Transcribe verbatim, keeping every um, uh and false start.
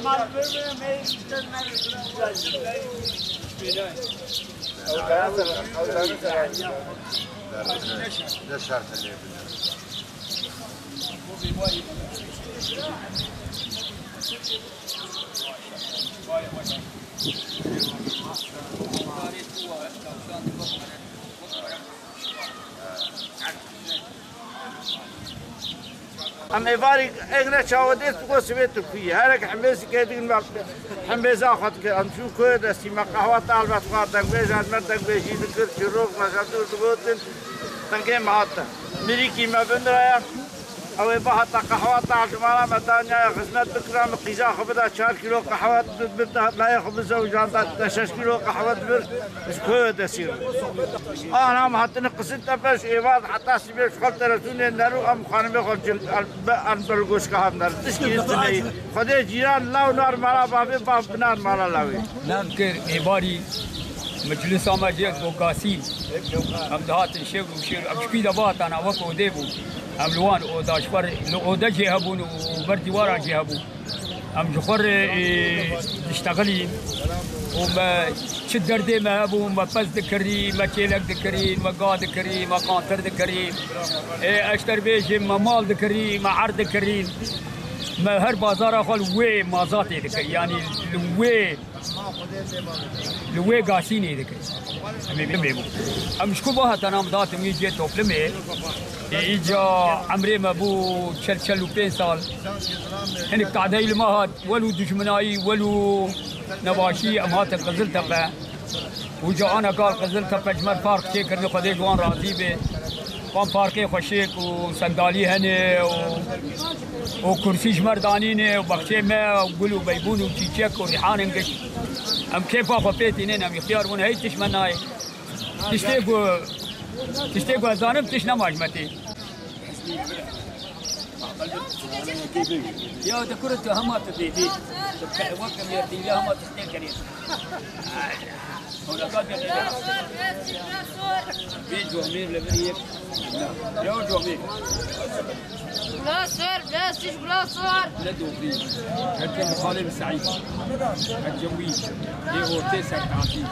Ne şart e lê bine. Em êvarî êk ne çawa dê tu go sibê tu kuyî. Herek hembêzî kê digin me hembêza xwe dikir. Em çû koyê destî me qehwa tal ve xwar dengbêj me dengbêjî dikir. Çirok me şevdûr digotin. Dengê me hate. Mirîkî me biniraya. Ew ê bihata qehwa tal ji mala me daniya xizmet bikira. Min qîza xwe bida çar kîlo qehwe bi, bi, bi, layê xwe bizewjan da şeş kîlo qehwe dibir. Ji koyê destî re. Ana em hatine Qiziltepe ji êvar heta sibê ji xwe teretunê neru em xanimê xwe cil-, el-, be-, em ber goşka hem ner. Tişkî din tuneyî. Xwedê cîran law nar mala bavê, bav binar mala lawê. Nam kir êvarî meclisa me jê bo gasî. Em dihatin şêr û şêr. Em çikî de vatan, wek odê bû. Em li wan oda ji xwe re, li ode jê hebûn û ber dîwaran jê hebû. Em ji xwe re, e, diştexilîn û me çi derdê me hebû, me pez dikirî, me kêlek dikirîn, me ga dikirî, me qantir dikirîn. E, eşterbêjê me mal dikirî, me erd dikirîn. Me her bazara xwe li wê mazatê dikir, yanî li wê, li wê gasînê dikir. Em ê bê bû. Em ji ku bahetan em datin wî cê toplimê. E, îca emrê me bû çel, çel û pênc sal. Hinek tadeyî li me hat. Welû dijminayî, welû nebaşî em hatin Qiziltepe. Û ca ana kal Qiziltepe ji me farq çêkirine, Xwedê ji wan razî be. Wan farqê xweşik û sendalî hene û, û kursî ji me danîne û baxçê me gul û beybûn û çîçek û rîhanên giş. Em kêfa xwe pê tînin, em îxtiyar bûn, hey tişt me nayê. Tiştê ku, tiştê ku ez zanim, tişt nema ji me tê. Ya de kure tu hema tu bêbî. Tu ke-, wek em ya dîliya hema tu tê kerê. Ona ka bêbî. Bê comêr li vir yek. Ya comêr. Gula sor, bê siş gula sor. Ne dobrî. Herkes xalê bi Seîd. Her cewî. Ê ortê ser tahtî.